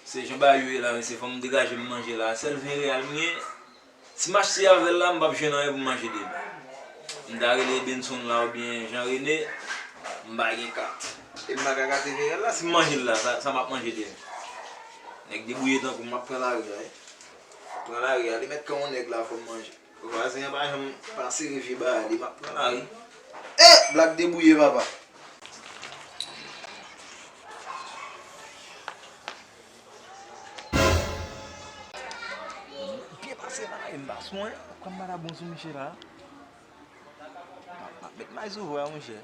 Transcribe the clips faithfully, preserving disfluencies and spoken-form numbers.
Se jan bagay yo ye la, mesye, fò m degaje m manje la. Sèl ven reyal m gen. Si m achte avè l la, m p ap jwenn anyen pou m manje demen. M ta rele Benson la oubyen Jean René, m pa gen kat. E m pa ka gate ven reyal la, si m manje l la, sa, sa m ap manje demen. Nèg debouye tankou m, m ap pran lari a, wi. Pran lari a, li mèt kan yon nèg la, fò m manje. Vwazen an pa janm pa sere vye bagay li, m ap pran lari. Eh! Black debouye, papa. Byen pase la, e m pa swen. Kòm m pa ta bon sou miche la. M ap, m ap met may sou vwa, monchè.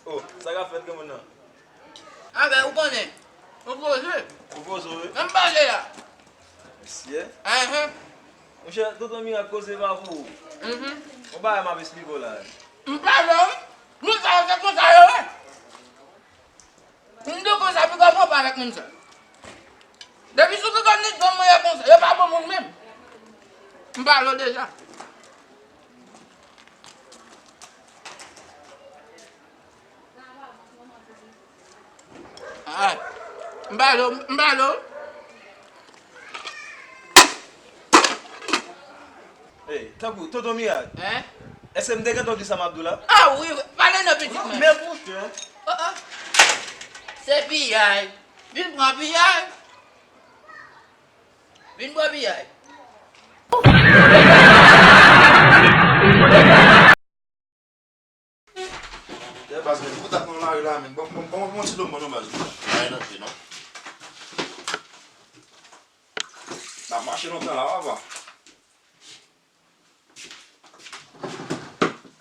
Oh, sa k ap fèt, granmoun nan? A ben, ou konnen. Ou poze. Ou poze, wi. Menm pale a. Mesye. Ahan. Monchè, tonton Mirak koze pa pou ou. Mhm. Yon bagay m ap esplike w la. M pale w. Moun sa yo se konsa yo ye. M di w konsa, piga w pran pa avèk moun sa. Depi sou tout lòt nèg granmoun yo konsa, yo pa bon moun menm. M pale w deja. Ah, m pale w, m pale w. Hey, tankou, tonton Mirak. Hein? Èske m te gentan di sa m ap di w la? Ah wi, pale non pitit mwen. Men monchè. Oh, oh. Se piyay. Vin pran piyay. Vin pran piyay. Dèyè baz, men, pou dat nan lari la, men. Bon, bon, bon, bon, ti dlo, bon, non, baz. Pa rantre, non. N ap mache lontan la, w a vwa.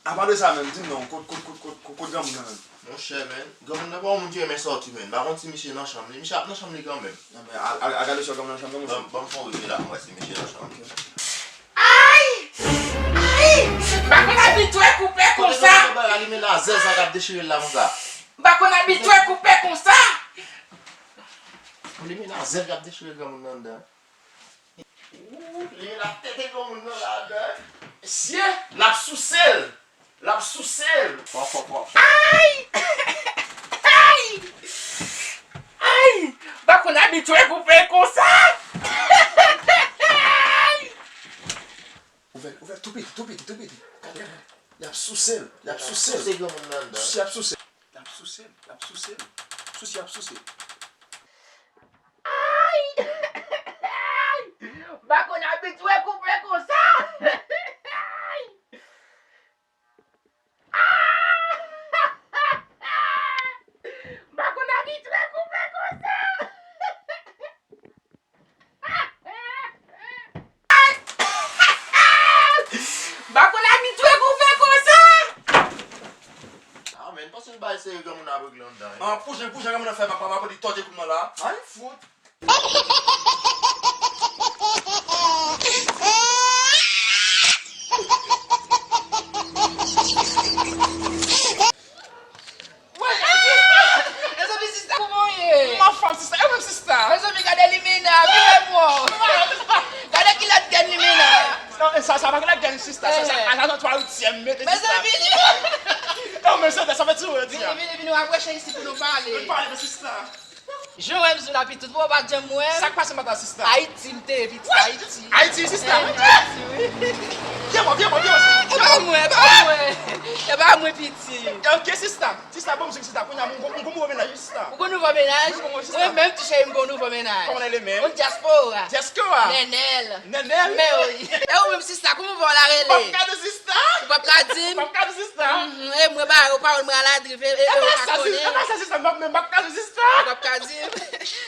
Apa de sa menm, di m non, kot, kot, kot, kot, kot, kot granmoun nan menm? Monchè, men, granmoun nan pa yon moun ki renmen sòti, men. M pa konn si misye nan chanm li. Misye ap nan chanm li kanmenm. Nan, men, al, al, al gade si granmoun nan nan chanm li, monchè. Ban m, ban m fè yon rive la, m wè si misye nan chanm. Ok. Ay! Ay! M pa konn abitye koupe konsa. Kote nou bay alimen la, zèz la k ap dechire l la konsa. M pa konn abitye koupe konsa. Alimen la, zèz k ap dechire granmoun nan anndan. Ooh, li la tete granmoun nan ladan. Mesye, l ap souse l. L ap souse l. Fò, fò, fò, fò. Ay! Ay! Ay! M pa konn abitye koupe konsa. Ay! Ouvè, ouvè, tou piti, tou piti, tou piti. Gade, gade. Y ap souse l, y ap souse l. Souse granmoun nan anndan. Souse, y ap souse. Y ap souse l, y ap souse l. Souse, y ap souse. Ay! Ay! M pa konn abitye koupe konsa. Ay! Ah! M pa konn abitye koupe konsa. Ay! M pa konn abitye koupe konsa. Ah, men, panse l bay seri granmoun ap regle anndan, wi. Ah, pou jan, pou jan granmoun nan fè, papa, papa, li tòde kounye la. Ay, fout. Mezanmi, sista, kouman w ye? M anfòm, sista. E ou menm, sista? Mezanmi, gade limena, vin wè m wè w. Gade kilòt grenn limena. Non, e sa, sa pa kilòt grenn, sista. Sa, sa, eh, sa, sa, twa uityèm, mete, sista. Mezanmi. Non, men, sista, sa fè ti wè, vini, vini, vini, rapwoche isit pou nou pale. Nou pale, men, sista. Jan w wè m sou la, pitit, ou pa janm wè m. Sa k pase, madan, sista? Ayiti, m te ye, pitit, Ayiti. Ayiti, sista? Eh, Ayiti, wi. Vye mò, vye mò, vye mò. E pa mwen, e pa mwen. E pa mwen, pitit. Ok, sista. Sista, bon, sista, kounye a, m gon, m gon nouvo mennaj, wi, sista. Ou gon nouvo mennaj? Wi, m gon, sista. Mwen menm tou, cheri, m gon nouvo mennaj. Kòman l rele menm? Yon dyaspora. Dyaspora? Nènèl. Nènèl? Men wi. E ou menm, sista, kouman w la rele? M p ap ka di, sista. Ou p ap ka di m? M p ap ka di, sista. Mhm, e mwen, ba yo pawòl mwen aladriv, e, e, e, ou ka konnen. E pa sa, sista, e pa sa, sista, m p ap, m p ap ka di, sista. Ou p ap ka di m?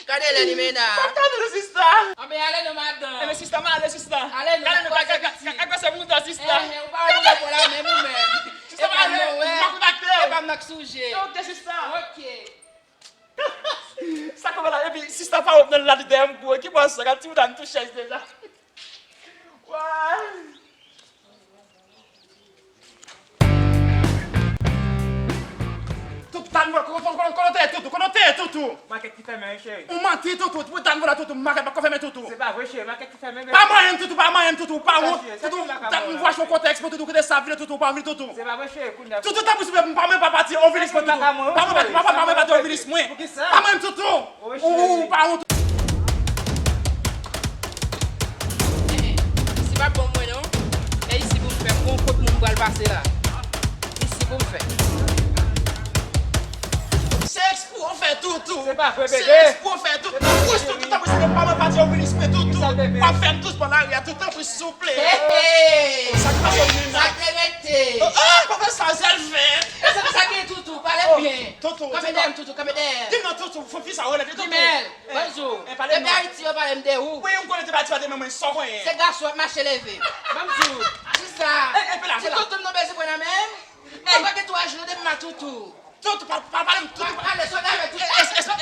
Gade lè limena. M p ap ka di, sista. Anben, ale non, madanm. Enben, sista, m ale, sista. Ale non, gade non, kòm se ka, ka, ka, ka, ka, se mouton, sista. Eh, eh, ou pa wè nou nan pran la menm ou menm. Sista, m ale, m ap kontakte w. E pa m nan k souje. Ok, sista. Ok. Sa kòman la, epi sista pa wè m nan la, li dèyè m kouri. Ki bò sa, gad ti bouda m tou chèz deja. Way. Tout tan, kòlòtè, tout Ou konnen w te ye, Toutou? Makèt ki fèmen, wi, cheri. Ou manti, Toutou. Pou dan vòlè, Toutou. Makèt pa ko fèmen, Toutou. Se pa vre, cheri. Makèt ki fèmen, men. Pa manyen, Toutou. Pa manyen, Toutou. Pa wont. Toutou, m vwache yon kontèks pou Toutou kite sa vini, Toutou. Pa vini, Toutou. Se pa vre, cheri. Toutou, tanpri, souple, pa manyen, pa pati ovilis mwen, Toutou. Pa manyen, pa manyen, pa pati ovilis mwen. Pa manyen, Toutou. Ou pa wont. Isi pa bon mwen non. E isi pou m fè, m gon kot moun pral pase la. Isi pou m fè. Se eksprè w fè, Toutou. Se pa vre, bebe. Se eksprè w fè, Toutou. Wouch, Toutou, tanpri, souple, pa manyen, pa manyen, Toutou. W ap fè m dousman lari a, Toutou, tanpri, souple. Sa k pase, Nina? Sa te rete? Oh, pa fè sa, Zèlvèt. Sa, sa gen, Toutou, pale byen. Toutou, kanpe dèyè m, Toutou, kanpe dèyè. Di m non, Toutou, fò fi sa, releve, Toutou. Grimèl. Bonjou. Depi Ayiti, yo pale m de ou. Wi, m konnen te pati pa demen mwen, sa w konnen. Se gason ap mache leve. Ban m di w. Kisa? Ti toutou m nan bezwen pran nan men m. Papa gen twa jou depi m a toutou. Toutou, pa, pa pale m, Toutou. Pa pale, sa w ta fè, Toutou.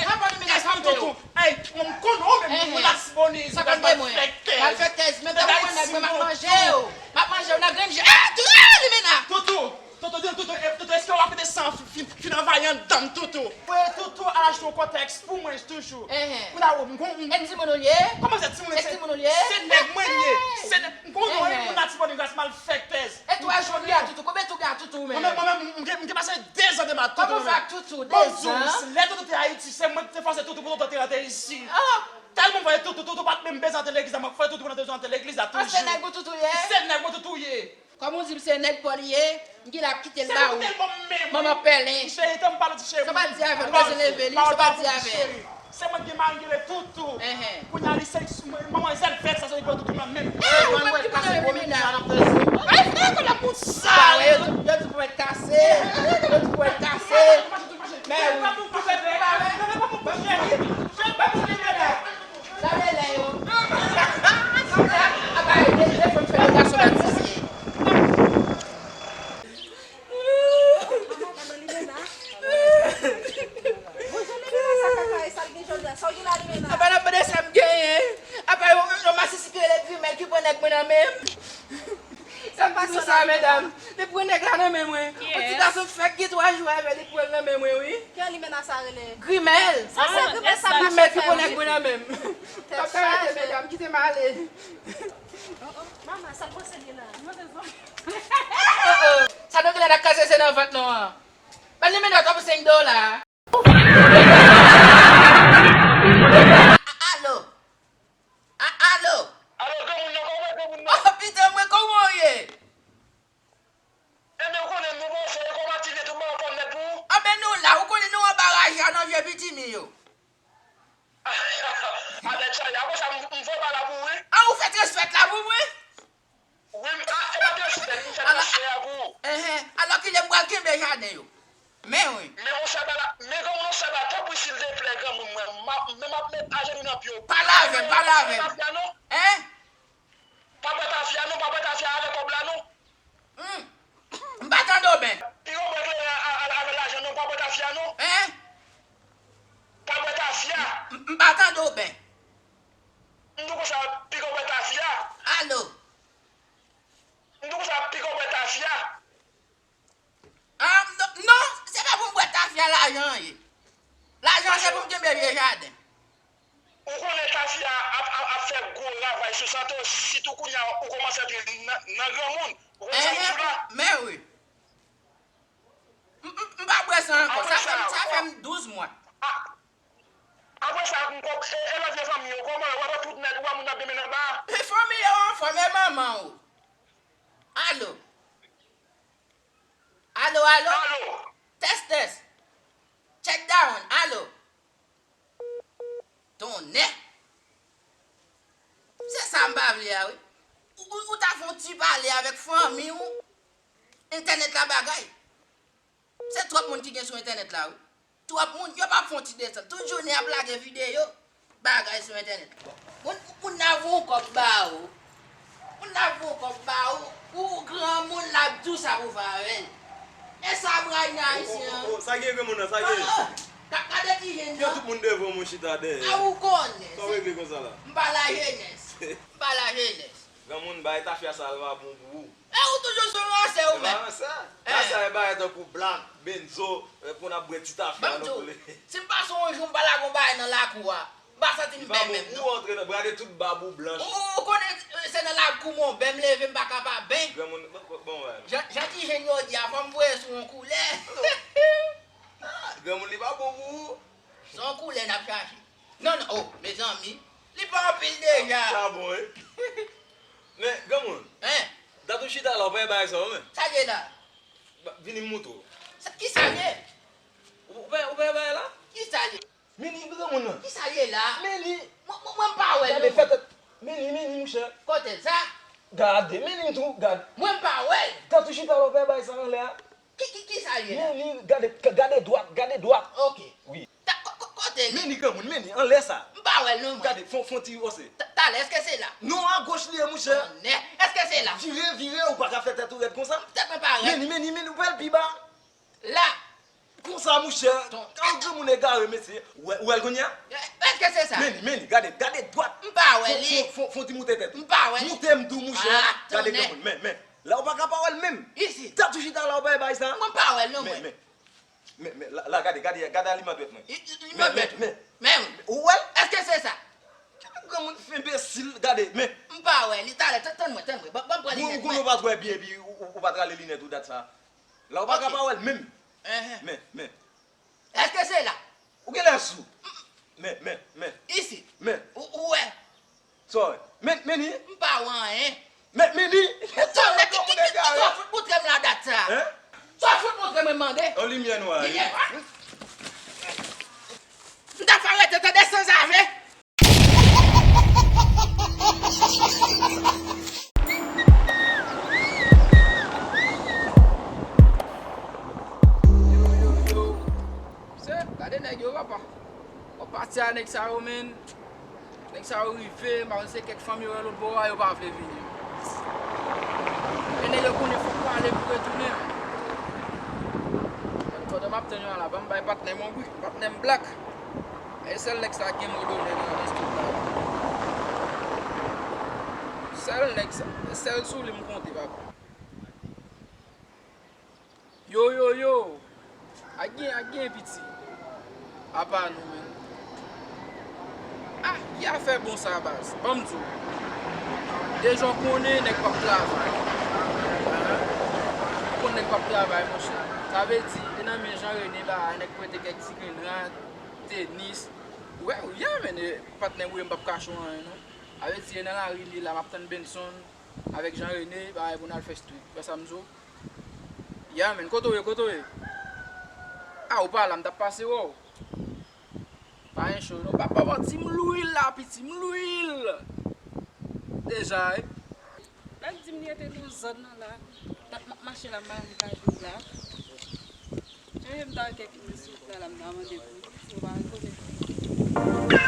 Pa pale, men sa m de ou. Ey, m konnen w menm, ou Latibonit, malfektèz. Malfektèz, men tankou mwen nèg mwen, m ap manje w. M ap manje w nan grenn je. Ah, Toutou, ah, Limena! Toutou! Toutou, di l, Toutou, e, Toutou, èske w ap kite san fin, fin anvayi anndan m, Toutou? Wi, Toutou al achte yon kòtèks pou mwen toujou. Enhen. Kounye a, m gon, m gon. E timoun ou l ye? Kòman se timoun ou l ye? Se nèg mwen l ye. Se nèg, m gon yon moun Latibonit, malfektèz. E twa jou li a Toutou, konbyen tou gen a Toutou ou menm? Mwen menm, mwen menm, m gen, m gen pase dezan de m a Toutou. Kòman fè ak Toutou, dezan? Bon, Dous, lè Toutou te Ayiti, se mwen ki te fòse Toutou pou Toutou te rantre isi. Tèlman m voye Toutou, Toutou pa t menm bezwen antre legliz la, mwen k fè Toutou pou l antre legliz la toujou. Se nèg ou Toutou ye? Se nèg mwen Toutou ye. Kòm ou di m se nèg pa w li ye, m genlè ap kite l ba ou. Manman pèlen. Cheri, tann m pale w ti cheri. Sa w pa di avè l, ou bezwen leve li, sa w pa di avè l. Se mwen ki gen mari m rele Toutou. Enhen. Kounye a li se manman Zèlvèt sa, se li pran Toutou nan men m. Ah, ou menm ki pran nan men m, Limena. Ay, frè, konn ap moun sa. Yo di, yo di pwèt kase. Yo di pwèt kase. Men wi. Gade lè yo. Apa e de, de fanm fè de gason batize. Apa n ap mande sa m genyen. Apa yon, yon masisi ki rele Grimèl ki pran nèg mwen nan men m. Sa m di nou sa, medam. Li pran nèg la nan men mwen. Yon ti gason fèk gen twa jou avè li pran l nan men mwen, wi. Ki Limena sa rele? Grimèl. Sa se Grimèl sa. Grimèl ki pran nèg mwen nan men m. M ap arete, medam, kite m ale. Manman, sa k pase li la? Oh, oh. Sa nou genlè nan kase se nan vant nou an. Ban li Limena twòp senk dola. A-, alo. A-, alo. Alo, granmoun nan, kòman granmoun nan? Oh, pitit mwen, kòman w ye? Enben, ou konnen nou bon frè, kòman ti vye tout bagay fò nèt pou ou? Anben, nou la, ou konnen nou anba raje a nan vye pitimi yo. Avèk sa, apre sa, m, m voye bagay la pou ou, wi. Ah, ou fè transfèt la pou mwen? Wi, m, ah, e pa transfèt, m fè transfè a pou ou. Enhen, alò kilè m pral kenbe jaden yo? Men wi. Men yon sèl bagay, men granmoun yon sèl bagay, tanpri silteplè granmoun mwen, m ap, men m ap met ajenou nan pye w. Pale avè m, pale avè m. Papa Fiano. Hein? Pa bwè tafya non, pa bwè tafya avèk kòb la non. Hmm. M pa tande w byen. Piga w bwè kleren a, a, avèk lajan non, pa bwè tafya non. Hein? Pa bwè tafya. M, m pa tande w byen. M di w konsa, piga w bwè tafya. Alo. M di w konsa, piga w bwè tafya. Ah, non, non, se pa pou m bwè tafya lajan an ye. Lajan an se pou m kenbe vye jaden. Ou konnen tafya ap, ap, ap fè gwo ravaj sou sante w, sitou kounye a ou kòmanse antre nan, nan granmoun. Ou konn sa m di w la? Men wi. M, m, m pa bwè sa ankò. Sa fè m, sa fè m douz mwa. Apre sa, m konn, e, e lòt vye fanmi yo, kòman yo? W ap wè tout nèg, w ap moun ap byen mennen anba a. E fanmi yo anfòm, e manman w. Alo. Alo, alo? Alo? Tès, tès. Check down. Alo? Tonnè! Se sa m pa vle a, wi. Ou, ou, ou ta fè yon ti pale avèk fanmi w. Entènèt la bagay. Se twòp moun ki gen sou entènèt la, wi. Twòp moun, yo p ap fè yon ti desann. Tout jounen y ap lage videyo, bagay sou entènèt. Moun, moun nan voye yon kòb ba ou. Moun nan voye yon kòb ba ou. Ou granmoun, l ap di w sa pou w fè avè l. E sa bray nan ayisyen an. Oh, oh, oh, sa gen granmoun nan, sa gen? Oh, oh. Gade ki jèn nan. Ki tout moun devan mwen chita dèyè? A ou konnen. Sa w regle konsa la? M pa lajenès. M pa lajenès. Granmoun, bay tafya sa l va bon pou ou. E ou toujou sou ransè ou menm. Ransè? Ransè e bagay tankou blak, benzo, e pou n ap bwè ti tafya nou koule. Si m pase yon jou m pa lage yon bagay nan lakou a, m pa santi m byen menm non. Ou antre nan, gade tout bab ou blanch. Ou, ou konnen, e, se nan lakou m on byen m leve m pa ka pa byen. Granmoun, bon, bon, bon, wè. Jan, jan ti jèn yo di a, fò m voye sou yon koulè. Ah, granmoun li pa bon pou ou. Se yon koulè n ap chache. Non, non, oh, mezanmi, li pa anpil deja. Sa bon, wi. Men, granmoun, dat ou chita la, ou pa wè bagay sa yo, men. Sa l ye la? Ba, vini m montre w. Sa, ki sa l ye? Ou, ou pa, ou pa wè bagay la? Ki sa l ye? Men li, granmoun nan. Ki sa l ye la? Men li. Mwen, mwen, mwen m pa wè l non. Gade, fè tèt. Men li, men li, monchè. Kote l sa? Gade, men li tou, gade. Mwen m pa wè l. Dat ou chita la, ou pa wè bagay sa anlè a? Ki, ki, ki sa l ye la? Men li, gade, gade dwat, gade dwat. Ok. Wi. Ta, ko, ko, kote li? Men li granmoun, men li, anlè sa. M pa wè l non mwen. Gade, fon, fon ti wose. Ta, talè, èske se la? Non, agoch li ye, monchè. Tonnè, èske se la? Vire, vire, ou pa ka fè tèt ou rèd konsa. Tèt mwen pa rèd. Men li, men li, men li, ou pa wè l pi ba? La. Konsa, monchè. An granmoun egare, mesye. Ou wè, ou wè l kounye a? Èske se sa? Men li, men li, gade, gade dwat. M pa wè li. Fon, fon, fon, fon ti moute tèt ou. M pa wè li. Moute m di w, monchè. Ah, tonnè. Gade granmoun, men, men. La ou pa ka pa wè l menm. Isi. Dat ou chita la ou pa wè bagay sa. Mwen m pa wè l non mwen. Men, men, men, men, la, la, gade, gade, gade aliman dwèt mwen. Aliman dwèt ou. Men, men, men. Ou wè l? Èske se sa? Granmoun fè enbesil, gade, men. M pa wè li, talè, tann, tann mwen, tann mwen. Ban, ban m pran linèt mwen. Ou konnen ou pa t wè byen epi ou, ou, ou pa t rale linèt ou dat sa. La ou pa ka pa wè l menm. Men, men. Èske se la? Ou genlè sou. Men, men, men. Isi. Men. Ou, ou wè? Sa w wè? Men, men li. M pa wè anyen. Men, men li. Tonnè, ki, ki, ki, ki sa w fout moutre m la dat sa? Hein? Sa w fout moutre mwen mande? Yon limyè nwa, wi. Limyè nwa? M ta fè arete tande sanzave. Yo, yo, yo. Se, gade nèg yo, papa. Bon, pati a nèg sa yo, men. Nèg sa yo rive, m pa konn se kèk fanmi yo wè lòt bò a, yo pa vle vini. E nèg yo konnen fòk pale pou retounen. Pandan m ap tann yo a la, ban m bay patnè m yon bri, patnè m Black. E sèl nèg sa ki gen mo donnen nan, nan stud la. Sèl nèg sa, e sèl sou li m konte, papa. Yo, yo, yo! Ak gen, ak gen piti. Apa nou menm. Ah, ki afè bon sa, baz? Ban m di w. Deja w konnen nèg p ap travay. Ou konn nèg p ap travay, monchè. Sa vle di, e nan men Jean René, ba, nèg prete kèk ti grenn rad, tenis. Ou wè, wi, a, men, e, patnè, wi, m p ap kache w anyen, non. Sa vle di, e nan lari li la, m ap tann Benson avèk Jean René, bagay pou n al fè street. Wè sa m di w? Ya, men, kote w ye, kote w ye? A, ou pa la, m t ap pase wè w. Pa gen cho, non. Pa, pa, pa, di m lwil la, piti, m lwil. Deja, wi. Lè l di m li rete nan zòn nan la, m ap mache la, m pa menm ka di w la. Chanje m ta wè kèk moun sou wout la, la, m ta mande pou li, yo pa rekonèt li.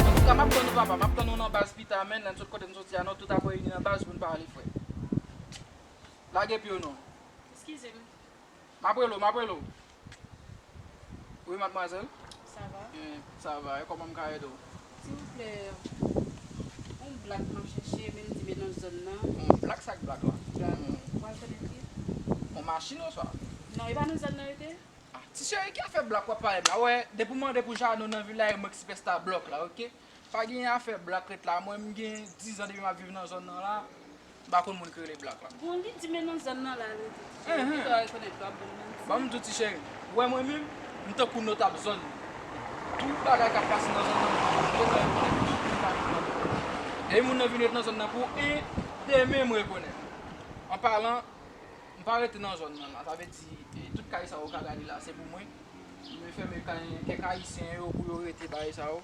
Antouka, m ap tann ou, papa. M ap tann ou nan baz pita, men, lè n sot kote n soti a, non, tout ap reyini nan baz pou n pale, frè. Lage pye w, non. Eskize m. M ap rele w, m ap rele w. Wi, madmwazèl. Sa va? Byen, sa va. E kòman m ka ede w? Silvouplè, yon blak m ap chèche, men m di men nan zòn nan. Yon blak, sa k blak la? Blak. Hmm. Ou pa rekonèt li? Yon machin oswa? Non, e pa nan zòn nan yo te? Ah, ti cheri, ki afè blak w ap pale m la? Wè, depi w mande pou Jano nan vil la, e mwen k sipèsta blòk la, oke? Pa gen afè blak ret la. Mwen, m gen diz an depi m ap viv nan zòn nan la. M pa konn moun ki rele blak la. Bon, li di men nan zòn nan la, li di. Ti cheri, pito w rekonèt l, w ap bon nan di. Ban m di w, ti cheri, ou wè mwen menm, m tankou notab zòn nan. Tout bagay k ap pase nan zòn nan, m pito w rekonèt tout moun k ap viv nan zòn nan. Depi moun nan vin ret nan zòn nan pou en, demen m rekonèt. An palan, m pa rete nan zòn nan la. Sa vle di, e, tout kay sa yo ka gade la, se pou mwen. Mwen fèmen kay kèk ayisyen yo pou yo rete bagay sa yo.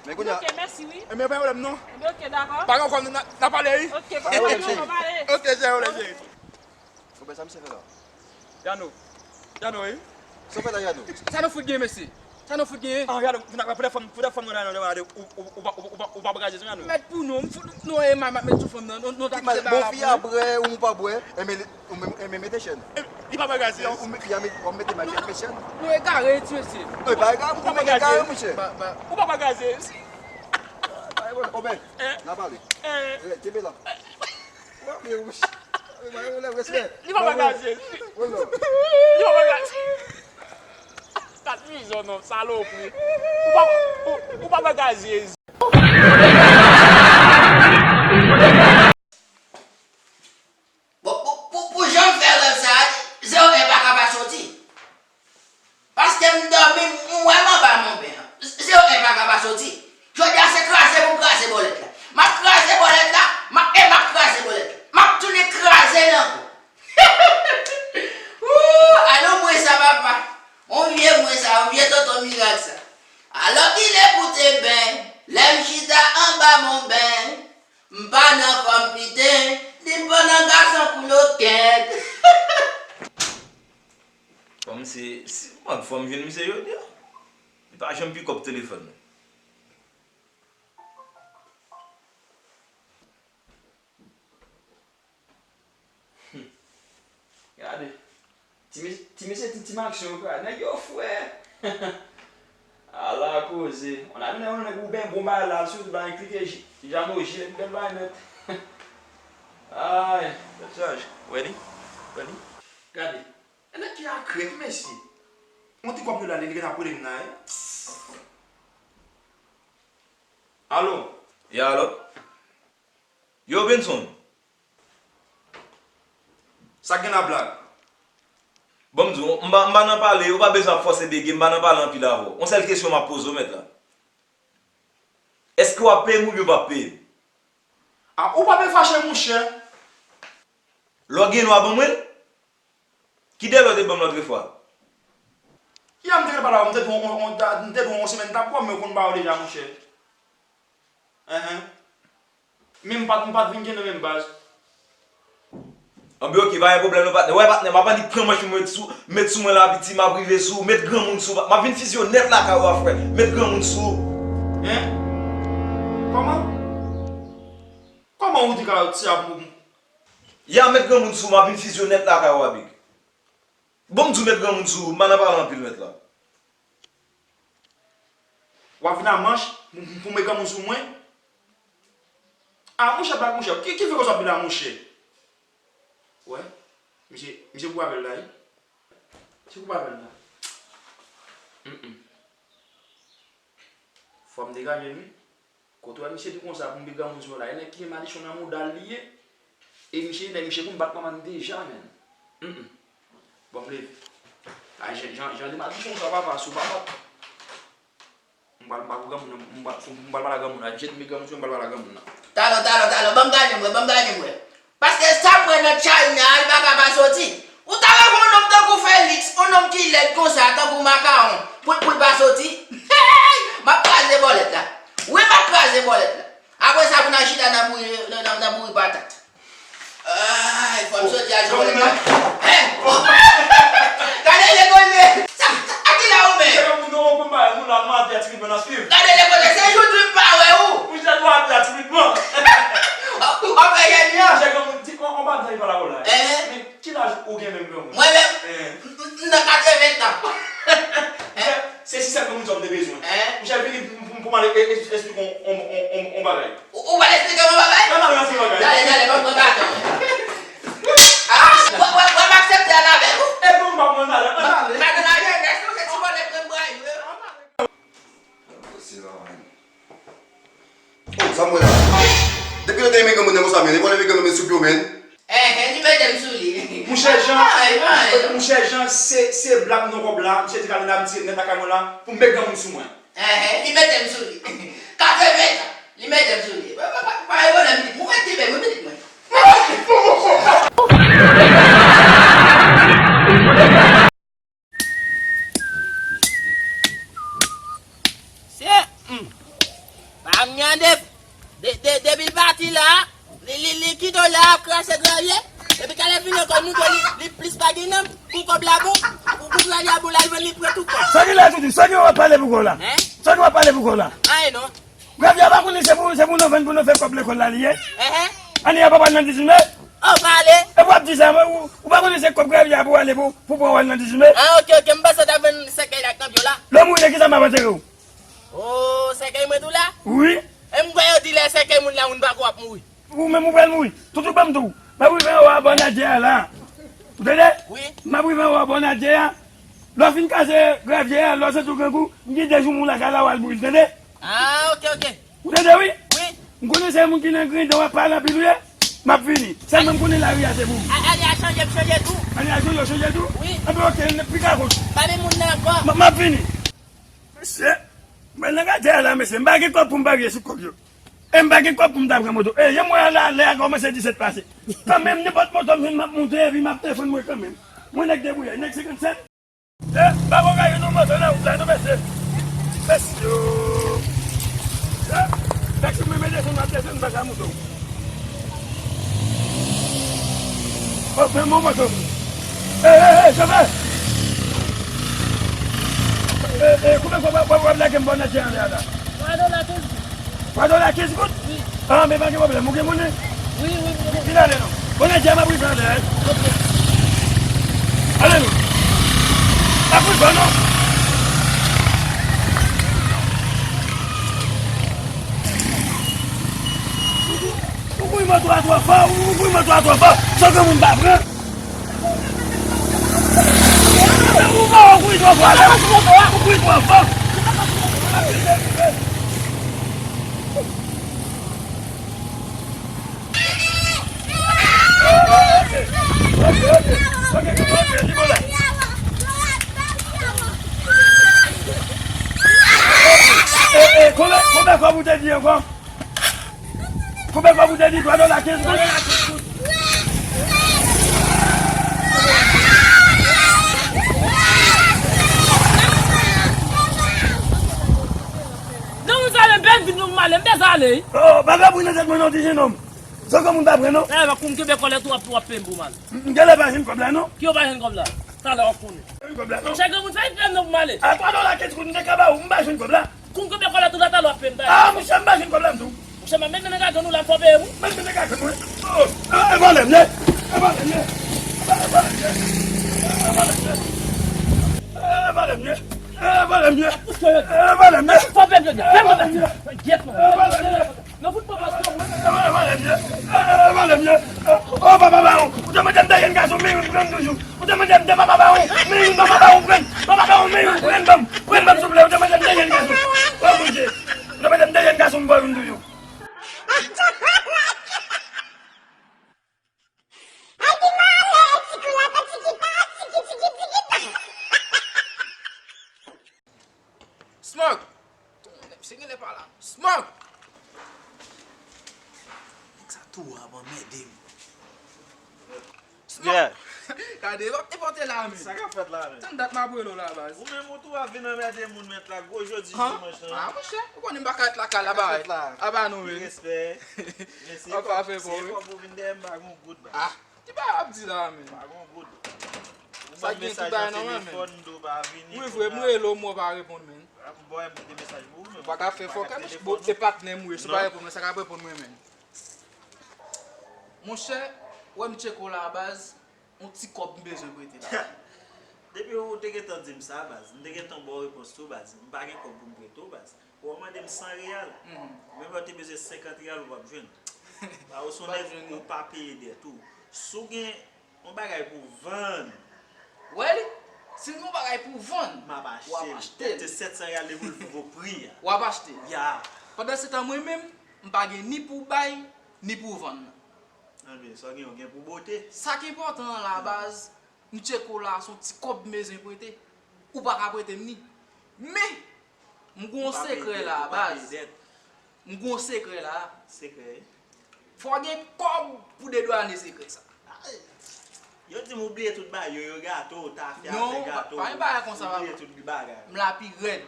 Men kounye a. Ok, mèsi, wi. Ebyen, pa gen pwoblèm, non. Ebyen, ok, dakò. Pa gen kòb, n a, n a pale, wi. Ok, pa gen pwoblèm, non, pale. Ok, cheri, cheri. Ou wè sa misye fè la? Yano. Yano, wi. Sa w fè la, Yano? Sa nou fout gen, mesye? Sa nou fout gen? Ah, Yano, poutèt fanm, poutèt fanm nan, Yano, ou, ou, ou, ou, ou, ou pa gaze, Yano. Mèt pou nou, m fout nou, e, ma, ma, mèt sou fanm nan, nou, nou ta kite bagay la. Bon, fi a bwè, ou pa bwè, e, men, ou menm, e, men mete chèn. E, li pa gaze. Ou met, w ap mete ma chèn, mete chèn. Nou egare, ti mesye. E, pa egare, ou pa gaze, monchè. Ou pa gaze. Oben, n a pale. Kenbe la. Li pa pa gaze. Li pa pa gaze. Kat vizyon non, salopri. Ou pa, ou, ou pa pa gaze. Bon, pou, pou, pou jan m fè rèv sa a, zewo en pa ka pa soti. Paske m dòmi, m wè m anba monben an. Zewo en pa ka pa soti. Jodi a se kraze pou m kraze bòlèt la. M ap kraze bòlèt la, m ap, e m ap kraze bòlèt la. M ap tounen kraze l ankò. Ooh, a non mwen sa, papa. On vye mwen sa, on vye tonton mirak sa. Alò ki le koute ben, lè m chita anba monben, m pa nan fòm piten, ni m pa nan gason koulokèt. Kòm se, se mwen k fò m jwenn misye jodi a. Li pa janm pikòp telefòn nan. Hmm. Gade. Ti mes-, ti mesye ti, ti aksyon yo ka. Nèg yo fre. Ala koze. On a, on a, on a, ou ben bon bagay la, sou ba klike j-, jano jile, bèl bagay nèt. Ay, tèt chaje. Wè li? Wè li? Gade. E nèg ki a krèv, mesye. On ti kòb yo la, li gentan ap rele m la, wi. Alo? Ya, alo? Yo, Benson. Sa gen la, blag? Bon, m di w, m pa, m pa nan pale, ou pa bezwen ap fòse bege, m pa nan pale anpil avè w. Yon sèl kesyon m ap poze w, mèt la. Èske w ap peye m oubyen w p ap peye m? A, ou pa bezwen fache, monchè. Lè w gen lwa ban mwen l? Ki dèlè w te ban m lòt fwa? Yè m te pale avè w, m te di w, on, on, on, m te di w yon semèn t ap pran, men w konn ba yo deja, monchè. Enhen. Men m pa t, m pa t vin gen nan menm baz. Anben, oke, pa gen pwoblèm non, patnè. Wè, patnè, m ap annik pran manch mwen met sou, met sou mwen la, piti, m ap rive sou ou, met granmoun sou ou, m ap vin fizye w nèt lakay ou a, frè. Met granmoun sou ou. Hein? Kòman? Kòman ou di kayòt sa pou m? Ya, met granmoun sou ou, m ap vin fizye w nèt lakay ou a, big. Bon, m di w met granmoun sou ou, m pa nan pale anpil, mèt la. W ap vin a manch pou, pou, pou met granmoun sou mwen? A, monchè, blag, monchè. Ki, ki frekans w ap vin la, monchè? Wè, misye, misye kou avè l la, wi. Misye kou avè l la. Mm, mm. Fò m degaje l, wi. Kote w wè misye di konsa pou m met granmoun sou mwen la? E nèg ki gen madichon nan mouda l li ye. E misye, nèg misye konn bat manman l deja, menn. Mm, mm. Bon, m leve. A, jan, jan, jan de madichon sa, papa, sou papa. M pral, m pral pou granmoun nan, m pral, m pral pale a granmoun nan. Jet met granmoun sou mwen, m pral pale a granmoun nan. Talò, talò, talò, ban m gade m wè, ban m gade m wè. Paske sa m wè nan tchayi nan, li pa ka pa soti. Ou ta wè yon nonm tankou Fèliks, yon nonm ki lèd konsa, tankou makawon, pou, pou l pa soti? Hey! M ap kraze bòlèt la. Wi, m ap kraze bòlèt la. Apre sa, pou n al chita nan bouri, nan, nan, nan bouri patat. Ay, fò m soti al jwe bòlèt la. Hein? Gade lè konye. Sa, sa, a ki la ou men? Se yon moun nou konn bay moun la, nou atè timidman nan swiv. Gade lè konye, se jodi m pa wè ou. Ou jwenn nou atè timidman. Ou, ou fè jèn jan. Jèn granmoun, di, on, on bagay pa la la. Hein? Men ki laj ou gen menm granmoun? Mwen menm? Hein? M, m, m nan katreven tan. Hein? Se sistèm ke moun sa m te bezwen. Hein? Monchè, vini pou, pou, pou m ale e, e, esplike w on, on, on, on, on bagay. Ou, ou pral esplike m on bagay? Mwen pral esplike w on bagay. Dale, dale, ban m pran baton. Ah, w, w, w ap aksepte al avè l, ou? E bon, m pa pran talè. An ale. Madan lajenès, non, se ti bòlèt mwen bray, wi. Oh, sa m wè la. Depi lè w te renmen granmoun nan konsa, men, li pral leve granmoun sou pye w, men. Enhen, li mete m sou li. Mouchè Jan, mouchè Jan, se, se blag nan kòb la. Misye di, "Gade la, m tire nèt lakay mwen la, pou m met granmoun sou mwen." Enhen, li mete m sou li. Katreven tan, li mete m sou li. Pa, pa, pa, pa gen pwoblèm, pitit. Mwen mete men, mwen pitit mwen. Se, hmm. Pa m gade. De, de, depi l pati la, li, li, li kite w la ap krache gravye. Epi talè vini ankò, nou di li, li plis pa gen nanm. Pou kòb la bon, pou, pou gravye a bon, l al vann li pran tout kòb. Sa ki la, Toutou? Sa ki w ap pale pou kòb la? Hein? Sa ki w ap pale pou kòb la? Anyen non. Gravye a pa konnen se pou, se pou nou vann pou nou fè kòb lekòl la li ye. Enhen. Ane a pa pral nan dizuit me? Oh, pale. E w ap di sa, ou, ou pa konnen se kòb gravye a pou ale pou, pou pran w al nan dizuit me? Ah, ok, ok, m panse w t ap vann sèkèy la ak kanpyon la. Lè w mouri, nan kisa m ap antere w? Oh, sèkèy mwen tou la? Wi. E m kwè yo di lè sèkèy moun la, moun pa ko ap mouri. Ou menm ou pral mouri. Toutou ban m di w. M ap rive anwo a bò Nadjè a la. Ou tande? Wi. M ap rive anwo a bò Nadjè a. Lè w fin kaze gravye a, lè w santi w grangou, m gen de jou m ou lakay la, w al bouyi, tande? Ah, ok, ok. Ou tande, wi? Wi. M konnen se moun ki nan grinden w ap pale anpil, ou ye? M ap vini. Sèlman m konnen lari a se pou ou. A, ane a chanje, m chanje tou. Ane a chanje, w chanje tou? Wi. Anben, ok, n ap pika kout. Pa menm moun nan ankò. M, m ap vini. Mesye, mwen nan gade a la, mesye, m pa gen kòb pou m parye sou kòb yo. E m pa gen kòb pou m ta pran moto. E, jan m wè a la, lè a kòmanse disèt pase. Kanmenm, nenpòt moto m jwenn, m ap moute, epi m ap defann mwen kanmenm. Mwen nèg debouyay, nèg senkannsèt. E, pa gon gaye non, moto nan wout la, non, mesye. Mesye, o. E, taksi mwen mete sou, m ap desann, m pa ka moute w. O, men mon moto. E, e, e, chofè! E, e, konbyen fwa w ap, w ap, w ap lage m bò nan teren an la? Twa dola kenz goud. Twa dola kenz goud? Wi. Ah, men pa gen pwoblèm, ou gen monnen? Wi, wi, wi. Vin ale non. Bon, Nadjè, m ap rive anlè, wi. Ok. Ale non. M ap rive non. Ou kouy moto a twò fò, ou kouy moto a twò fò. Sa granmoun pa pran. Ou pa wè ou kouy twò fò la. Ou kouy twò fò. Ok, ok, ok, ok, ok, ok, li bon la. Konbyen, konbyen kòb ou te di ankò? Konbyen kòb ou te di? Twa dola kenz goud? Non, moun sa ale, m pèdi non, m ale, m bezwen ale. Oh, pa ka bouyi nan tèt mwen non, ti jenòm. Sa kòm moun pa pran non. Eh, kou m kenbe kòlèt ou ap, w ap peye m pou m ale. M, m genlè pa jwenn kòb la non. Ki w pa jwenn kòb la? Talè w ap konnen. Jwenn kòb la non. Chè granmoun, fè m nan pou m ale. A twa dola kenz goud, m te ka ba ou, m pa jwenn kòb la. Kou m kenbe kòlèt ou la, talè w ap peye m, talè. Ah, monchè, m pa jwenn kòb la m tou. Monchè, m ap met men nan gagann ou la, m fò peye ou. Met men nan gagann mwen. Oh, e vòlè m ye. E vòlè m ye. E vòlè m ye. E vòlè m ye. E vòlè m ye. E vòlè m ye. E vòlè m ye. Fò peye m, fè m. Gyèt mwen. E vòlè m ye. Nan fout papa sa. E vòlè m ye. E vòlè m ye. Oh, papa ba ou. Ou te mande m de jèn gason, men youn pran toujou. Ou te mande m de papa ba ou, men youn papa ba ou pran. Papa ba ou, men youn pran ban m. Pran ban m souple. Ou te mande m de jèn gason. Oh, Bondye. Ou te mande m de jèn gason, m pran youn toujou. Smoke! Se genlè pa la. Smoke! Nèg sa tou ap anmède m. Smoke! Yeah. Gade, w ap nenpòte la, men. Sa k ap fèt la, men? Tann dat m ap rele w la, baz. Ou menm ou tou ap vin anmède moun mèt la, gwo jodi dimanch lan. Ah, monchè, ou konnen m pa ka ret lakay la, ba. Aba nou, men. Respè. Men se kòb, se kòb ou vin dèyè m, pa gon goud, baz. Ah. Ki bagay w ap di la, men? Pa gon goud. Sa gen tout bagay nòmal, men. Wi, vre, m rele w, mwen w pa reponn, men. Bon, m kite mesaj pou ou, men. Ou pa ka fè fòkè, men. Bon, se patnè m, wi, si w pa reponn mwen, sa k ap reponn mwen, men? Monchè, w wè m tcheke w la, baz, yon ti kòb m bezwen prete la. Depi ou te gentan di m sa, baz, m te gentan ba w repons tou, baz. M pa gen kòb pou m prete w, baz. Ou mande m san reyal. Menm lè w te bezwen senkant reyal, ou p ap jwenn. Ba ou se yon nèg ou pa peye dèt ou. Si w gen yon bagay pou w vann. Wè li? Si w gen yon bagay pou w vann, w ap achte l. Te sèt san reyal depi w vo pri a. W ap achte l. Ya. Pandan se tan, mwen menm, m pa gen ni pou bay, ni pou vann. Anben, sa w gen, w gen pou bote. Sa k enpòtan an la, baz, m tcheke w la, se yon ti kòb m bezwen prete. Ou pa ka prete m ni. Men, m gen yon sekrè la, baz. M gen yon sekrè la. Sekrè? Fò w gen kòb pou dedwanye sekrè sa. Ay. Yo di m ou bliye tout bagay yo, yo gato, tafya, fè gato. Non, pa gen bagay konsa, papa. Ou bliye tout bagay. M la pi rèd.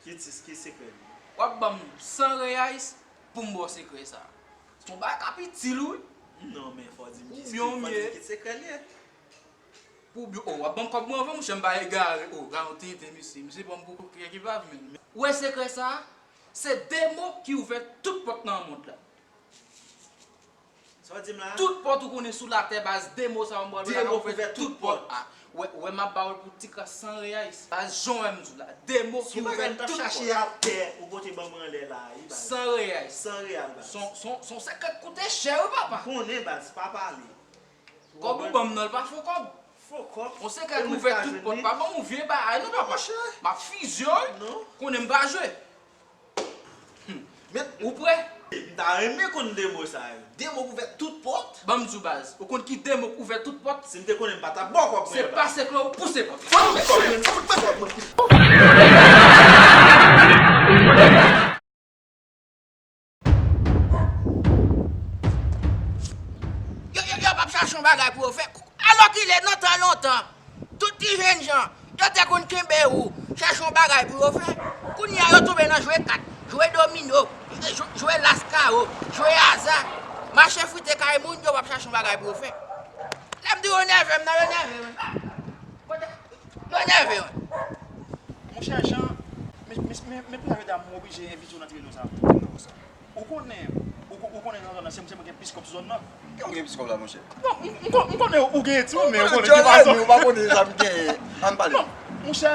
Ki ti, ki sekrè li? W ap ban m san reyais pou m ba w sekrè sa. Se yon bagay k ap itil ou, wi. Non, men fò w di m ki, fò w di m ki sekrè li ye. Pou byen, o, w ap ban m kòb mwen anvan, monchè, m pa egare. O, gade yon tenten, misye. Misye pran m pou kèk epav, men. Ou wè sekrè sa a? Se de mo ki ouvè tout pòt nan mond la. Sa w di m la? Tout pòt ou konnen sou latè, baz, de mo sa yo m pral ba w la ka ouvè tout pòt. A, wè, wè m ap ba w l pou ti kras san reyais. Baz, jan w wè m di w la, de mo ki ouvè tout pòt. Si w pa gen tan chache atè, ou pote ban mwen anlè la, wi, baz. San reyais. San reyal, baz. Se yon, se yon, se yon sekrè k koute chè, wi, papa. M konnen, baz, pa pale. Kòb ou ban m nan, l pa fo kòb. Fo kòb. Yon sekrè k ouvè tout pòt. Pa ban m yon vye bagay non, papa. M ap fizye w, wi. Konnen m pa jwe. Ou prè? M ta renmen konn de mo sa yo. De mo k ouvè tout pòt? Ban m di w, baz. Ou konn ki de mo k ouvè tout pòt? Si m te konnen, m pa t ap ba w kòb mwen. Se pase klè ou pouse pòt. Fout mwen kòb mwen. Fout mwen kòb mwen. Yo, yo, yo p ap chache yon bagay pou yo fè. Alòkile, nan tan lontan, tout ti jènjan, yo te konn kenbe ou, chache yon bagay pou yo fè. Kounye a, yo tonbe nan jwe kat, jwe domino, jwe, jwe laskawo, jwe aza, mache frite kay moun, yo p ap chache yon bagay pou yo fè. Lè m di yo nève m nan, yo nève m. Kote? Yo nève m. Monchè Jan, men, men, men, men pou sa yo ta m oblije envite w nan ti rezo sa pou w di m nan konsa. Ou konnen, ou, ou konnen nan zòn nan, se, se mwen gen plis kòb sou zòn nan. Ki ou gen plis kòb la, monchè? Bon, m, m, m konnen ou gen ti, men ou konnen ki fason. Ou pa konnen sa m genyen. Ann pale. Bon, monchè,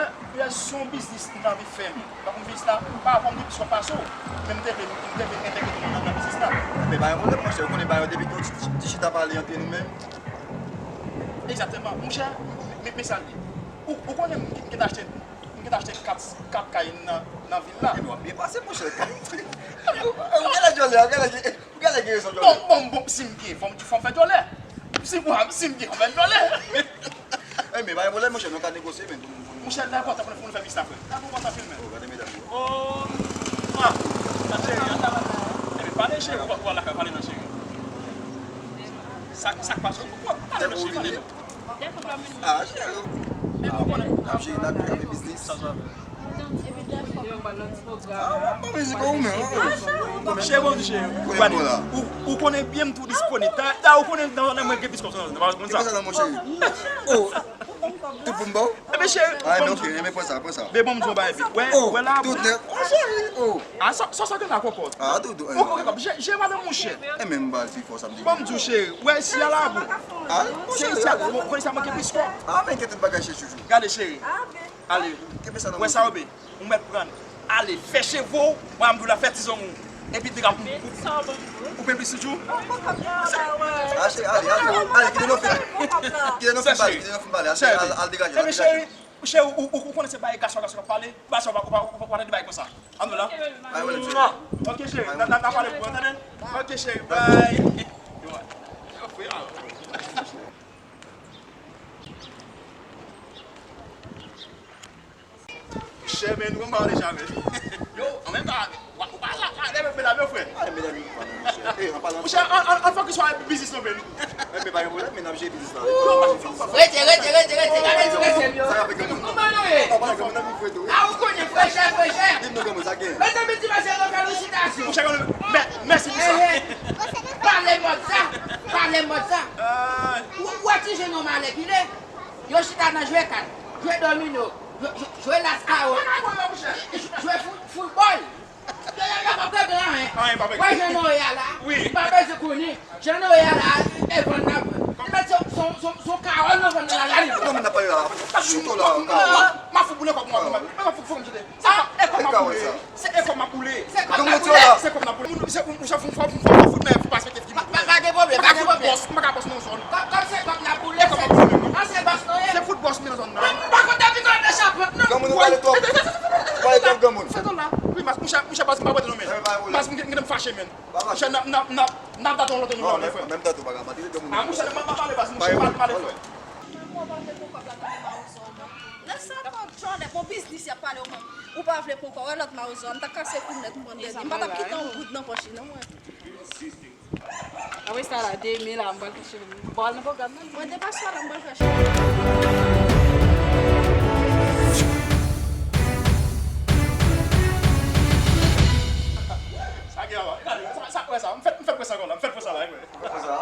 se yon biznis m t anvi fè, men. Donk, biznis la, pa rapò m gen plis kòb pase w, men m te vle, m te vle entegre tèt mwen nan, nan biznis la. Men pa gen pwoblèm, monchè. Ou konnen bagay yo depi ke ti, ti, ti chita pale antre nou menm. Egzakteman. Monchè, men, men sa l ye. Ou, ou konnen m gen, m gen achte, m gen achte kat, kat kay nan, nan vil la. Ebyen, w ap byen pase, monchè. Ou genlè djòlè, ou genlè gen, ou genlè gen rezon djòlè. Bon, bon, bon, si m gen, fò m, fò m fè djòlè. Si m, si m gen, fò m fè djòlè. Ebyen, pa gen pwoblèm, monchè, nou ka negosye, men, pou nou, pou Monchè, l enpòtan pou nou fè biznis la, frè. L enpòtan anpil, men. Oh, gade medam yo. Oh, ah, sa cheri, ah. Ebyen, pale, cheri, ou pa, ou pa lakay, pale non, cheri. Sa, sa k pase? Pale non, cheri, pale non. Ah, cheri. Ebyen, ou konnen. Ap jere lavi, ap fè biznis. Sa, sa. Ah, w ap pran mizik ou menm, wi. Cheri, bon, cheri. Ou konnen byen m tou disponib. Ta, ta, ou konnen nan, nan mwen gen plis kòb sa, nan, nan, nan, nan. Ki konsa la, monchè? Oh. Tout pou m ba w? Ebyen, cheri, ah, ebyen, ok, ebyen, pran sa, pran sa. Men bon, m di w yon bagay vit. Wè, oh, wè la, tout nèt. Oh, cheri, oh. Ah, sa, sa, sa gen la, kòkòt. Ah, doudou, eh. Ok, ok, ok. Je, je, madanm, monchè. E menm bal pi fò sa m di. Bon, m di w, cheri, wè, si a la, bon. Ah, monchè, si a, bon, konn sa manke plis kòb. Ah, men gen tout bagay, cheri, chouchou. Gade, cheri. Ale. Wè sa, yo, be. Ou mèt pran. Ale, fè cheve w, mwen, m di w la, fè ti zong ou. Epi, degaje w. Ou plen plis toujou? Achte, ale, ale, ale, kite nou fin. Kite nou fin pale, kite nou fin pale. Al, al degaje, al degaje. Cheri, ou, ou, ou konnen se bay gason, gason k ap pale. Ba sa, ou pa, ou pa, ou pa, ou pa tande bay konsa. Ann la. Ok, cheri, n a, n a, n a pale pou, tande? Ok, cheri, bay. Chè, men nou konn pale deja, men. Yo, an menm tan, ou pa la, la, lè medam yo, frè. Ay, medam yo, pa nan monchè. Eh, an palan. Monchè, an, an, an fokis sou biznis nou, men. Eh, men pa gen pwoblèm, men n ap jere biznis la. Rete, rete, rete, rete, gade ti mesye m yo. Sa k ap fè granmoun? Kòman nou ye? An palan granmoun, n ap vin fwe tou, wi. A, ou konnen, frechè, frechè. Di m non, granmoun, sa gen. Mezanmi, ti mesye yo, felisitasyon. Monchè, granmoun, mè-, mèsi pou sa. Eh, eh. Pale mòd sa, pale mòd sa. Ou, ou wè ti jèn nòmal ki le? Yo chita nan jwe kat, jwe domino, jwe, jwe, jwe las kawo, jwe fou-, foutbòl. Yo, yo, yo p ap regle anyen. Anyen p ap regle. Wè jan nou ye a la. Wi. M pa bezwen konnen. Jan nou ye a la, e vann n ap vann. Li mèt se, se, se, se yon kawo nou vann nan lari. Kòman n ap pale la? Chito la, kawo. M a fou boule kòb mwen, mwen. M a fou fò m jete. Sa, e kòb m ap boule. Se e kòb m ap boule. Se kòb m ap boule. Se kòb m ap boule. Moun, se, moun, se, moun, se, moun, se, moun, se, moun, se, pa gen pwoblèm, pa gen pwoblèm. M pa ka fè bòs, m pa ka bòs nan zòn. Kòm, kòm se kòb n ap boule, se, an se bòs nou ye. Se fout bòs m nan zòn nan. Mwen, m pa konn depi kòb nan chapant, non. Granmoun, ou pale twòp. Ou pale twòp, granmoun. Fè ton la. Wi, mas, monchè, monchè, baz, m pa prete non, men. Baz, m gen, m gen m fache, men. Monchè, n ap, n ap, n ap, n ap date yon lòt nonm la, men, frè. An menm tan tou, pa ka pale de granmoun. A, monchè, m pa pale, baz, monchè, m pa pale, frè. Mwen, mwen pa vle pran kòb la nan men mawozo, non. Nèg sa twò tchòlè, bon biznis y ap pale, ou menm. Ou pa vle pran kòb, wè lòt mawozo a, m ta kase kou nèt, m pran dènye. M pa t ap kite yon goud nan pòch li, non, mwen. Apre sa la, demen la, m pral fè cheve m. M pral nan pwogram nan. Mwen, depi aswè la, m pral fè cheve m. Sa gen anba. Sa, sa, wè sa. M fèt, m fèt wè sa ankò la. M fèt wè sa la, wi. Ou fèt wè sa?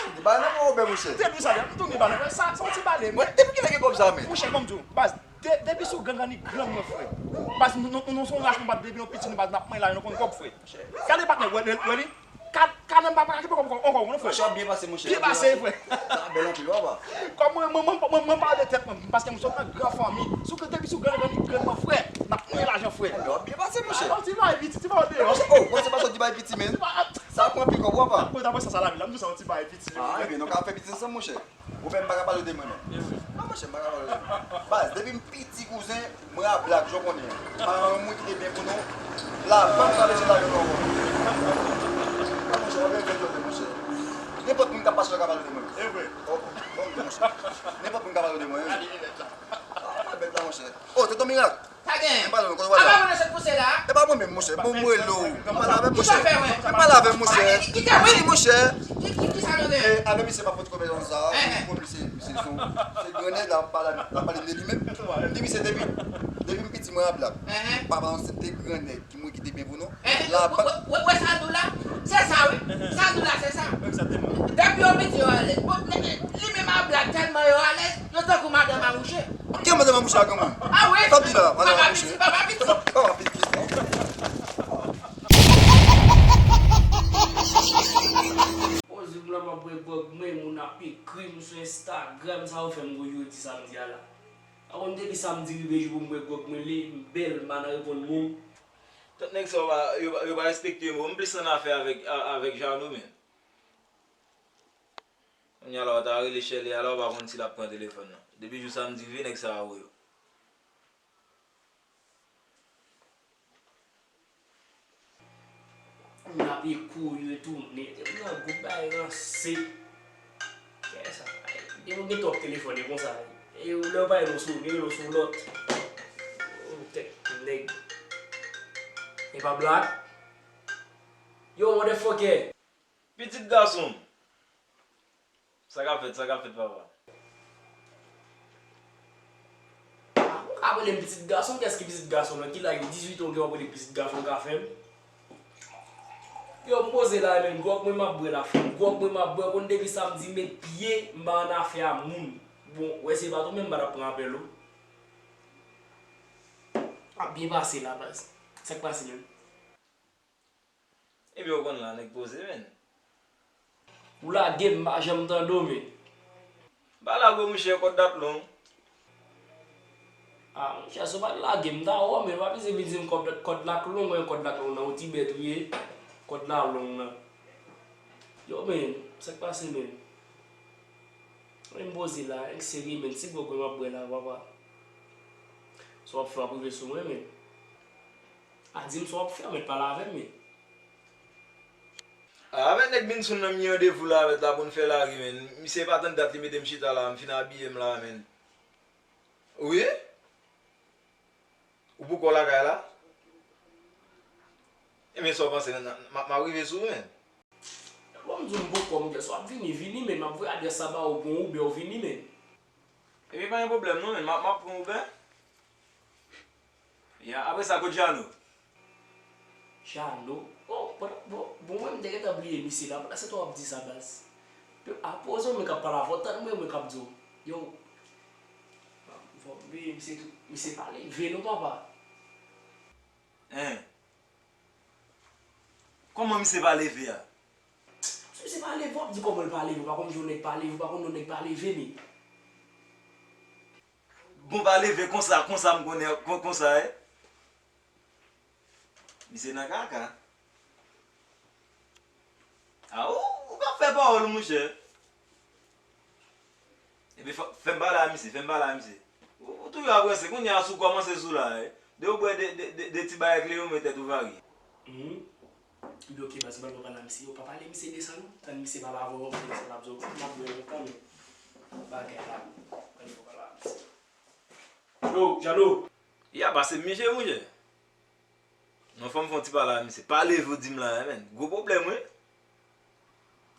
Ou di bagay nan pran oubyen, monchè? Depi sa, m tourne bagay nan. Sa, sa yon ti bagay. Mwen, depi kilè gen kòb sa, men? Monchè, ban m di w, baz, de-, depi sou gang annik grann mwen, frè. Baz, nou, nou, nou, se yon ras nou bat depi nou piti, nou baz, n ap manyen la, nou konn kòb, frè. Gade patnè, wè, wè, wè li. Ka, ka nan pa, pa ka kenbe kòb ankò, ankò, non, frè. Monchè, w byen pase, monchè. Byen pase, frè. Sa bèl anpil, papa. Kòm mwen, mwen, mwen, mwen, mwen pa de tèt, mwen, paske m sot nan gran fanmi. Sou ke depi sou gran, gran, gran mwen, frè, n ap manyen lajan, frè. Ebyen, w ap byen pase, monchè. Ah, ti bagay piti, ti bagay deyò. Monchè, oh, mwen se pa sot ti bagay piti, men. Sa pran pi kòb, papa. Mwen ta fè sa, sa lavi la, m di sa, yon ti bagay piti. Ah, ebyen, nou ka fè piti ansanm, monchè. Ou menm pa ka pale de mwen menm. Non, monchè, m pa ka pale de mwen. Baz, depi m piti, kouzen, mwen a blak, jan w konnen. Pa yon moun ki te byen pou nou. La, pa m pale de lajan nou ankò. Non, monchè, w ap fè jòl, monchè. Nenpòt moun k ap pase la ka pale de mwen. E vre. Oh, oh, oh, monchè. Nenpòt moun ka pale de mwen, wi. Ah, bèt la, monchè. Oh, tonton Mirak. Pa gen. M pa lwen, kote w pral la? Apa mwen nan sèt pouse la? E pa mwen menm, monchè. Bon, m rele w. M pale avè m, monchè. Ki sa fè, wè? M pale avè m, monchè. Ki, ki, ki, ki, wi, monchè. Ki, ki, ki sa nou gen? E, avè misye m ap fè ti konvèsasyon sa. Bon, misye, misye se yon, se grannèg la, m pale, la pale de li menm. M di misye depi, depi m piti, mwen a blak. Papa m se te grannèg. Ki mwen ki te byen pou nou. Eh, la, wè, wè, wè sa nou la? Se sa, wi. Sa nou la, se sa. Egzakteman. Depi yo piti, yo alèz. Bon, men, men, li menm a blak tèlman yo alèz, yo tankou madanm a mouche. Ki madanm a mouche a granmoun? Ah wi. Sa di la, madanm a mouche. Papa piti, papa piti. Papa piti, non? Poz m la, m ap bwè gwòg mwen, moun ap ekri m sou Instagram, sa yo fè m gwo jodi samdi a la. A konn depi samdi rive jou pou m bwè gwòg mwen, li bèl, m pa nan reponn moun. Tout nèg sa yo pa, yo pa, yo pa respekte yo. M plis annafè avèk, a, avèk Jano, men. Kounye a la, w ta rele Shirley a la, w pa konn si l ap pran telefòn nan. Depi jou samdi rive, nèg sa yo voye yo. Moun ap ekouri, tounen. Te pran gwoup bay ranse. Kè sa. Depi w gen twòp telefòn, e konsa. E ou lè yo pa rele w sou, yo rele w sou lòt. Ou tèt nèg. E pa Black? Yo, motherfucker! Pitit gason m! Sa k ap fèt, sa k ap fèt, papa? Ah, ou ka rele m pitit gason, kiyès ki pitit gason nan? Ki laj ou? Dizuit an, ou gen w ap rele pitit gason, ou ka fè m? Yo, m poze la, men gwòg mwen m ap bwè la, frè m. Gwòg mwen m ap bwè, konn depi samdi m met pye, m pa annafè a moun. Bon, wè se pa tou menm m pa t ap pran apèl ou. Ap byen pase la, baz. Sa k pase menm? Ebyen, ou konn la, nèg poze, menn. Ou lage m, m pa janm tande w, menn. M pa lage w, monchè, kòd la t long. Ah, monchè, si w pa t lage m, m ta wè w, menn. W ap vin di m kòd, kòd la t long, wen, kòd la t long nan, ou ti bèt ou ye. Kòd la long nan. Yo, menn, sa k pase, menn? Mwen m poze la, nèg serye, menn, ti gwòg mwen m ap bwè la, papa. Sa w ap fè, w ap rive sou mwen, menn. A, di m sa w ap fè, w mèt pale avè m, men. A, avèk nèg Binsoun nan m gen randevou la avèk la pou n fè lari, men. Misye pa tann dat li mete m chita la, m fin abiye m la, men. Wi? Ou poko lakay la? Ebyen, sa w panse, m, m, m ap rive sou ou, men. Bon, m di w m poko, m gen sa w ap vini, vini, men. M ap voye adrès la ba ou, pran Uber, ou vini, men. Ebyen, pa gen pwoblèm non, men m ap, m ap pran Uber. Ya, apre sa, kot Jano? Jano? Oh, bon, bon, bon, mwen, m te gentan bliye misye la. Pandan se tan w ap di sa, baz. Yo, a poze w, mwen k ap pale avè w, tann mwen, mwen k ap di w. Yo, fò m bliye misye tou. Misye pa leve non, papa. Hein? Kòman misye pa leve a? Si misye pa leve, w ap di kòman l pa leve, ou pa konn jan yon nèg pa leve, ou pa konn yon nèg pa leve, men. Bon, pa leve konsa, konsa m konnen, kon, konsa, e. Misye nan kaka. A, ou, ou ka fè pawòl, monchè. Epi fè, fè m pale a misye, fè m pale a misye. Ou, ou toujou ap ranse, kounye a sou kòmanse sou la, e. De ou bwè de, de, de, de ti bagay kleren, ou men tèt ou varye. Hmm. Ebyen, oke, baz, ban m pale a misye. Yo, pa pale misye desann, tann misye pale avè w, misye sa l ap di w, m ap bwè lontan, men bagay la, ban m pale a misye. Yo, Jano! Ya, pase m misye, monchè. Non, fò m fè yon ti pale a misye. Pa leve w di m la, menn. Gwo pwoblèm, wi.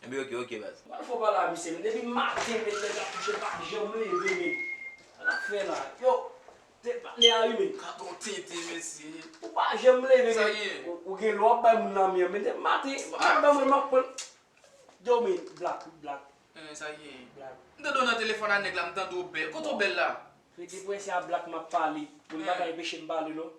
Ebyen, oke, oke, baz. Mwen fò pale a misye, men depi maten, men nèg la kouche, l pa janm leve, men. Sa l ap fè la? Yo, te patnè a wi, men. Ka gon tenten, mesye. Ou pa janm leve, men. Sa ye? Ou, ou gen lè w ap bay moun nan men, men depi maten, w ap bay mwen, m ap pran. Yo, men, Black, Black. Eh, sa ye? Black. M tande w nan telefòn a nèg la, m tande w bèl. Kote w bèl la? Se depi se a Black m ap pale. Moun pa ka enpeche m pale, non.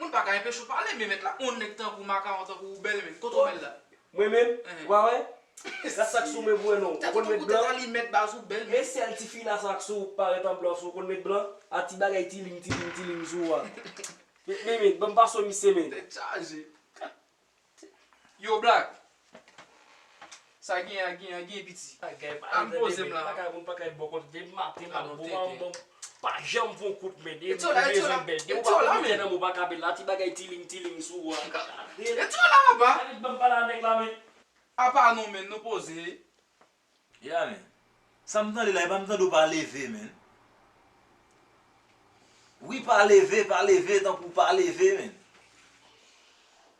Moun pa ka enpeche w pale, men mèt la, yon nèg tankou makawon, tankou ou bèl, men. Kote w bèl la? Mwen menm? Ou pa wè? Gad sa k sou mwen pou wè non. Ou konn met blan? Tèt ou tankou tèt alimèt, baz, ou bèl, men. Men sèl ti fi la sa k sou ou k parèt an blan sou ou, konn met blan? A ti bagay tiling, tiling, tiling sou ou a. Men, men, men, ban m pase w misye, men. Tèt chaje. Yo, Black. Sa gen an, gen an, gen piti. An poze m la. Lakay moun pa ka bò kont depi maten m ap bon, m ap bon. Pa janm fè yon kout men. Depi ou bezwen bèl. Depi ou pa konn men nan mou pa ka bèl la. Ti bagay tiling, tiling sou ou a. Eti w la, papa? Ban m pale a nèg la, men. Apa non, men, nou poze. Ya, men. Sa m tande la, e pa m tande w pa leve, men. Wi, pa leve, pa leve, tankou w pa leve, men.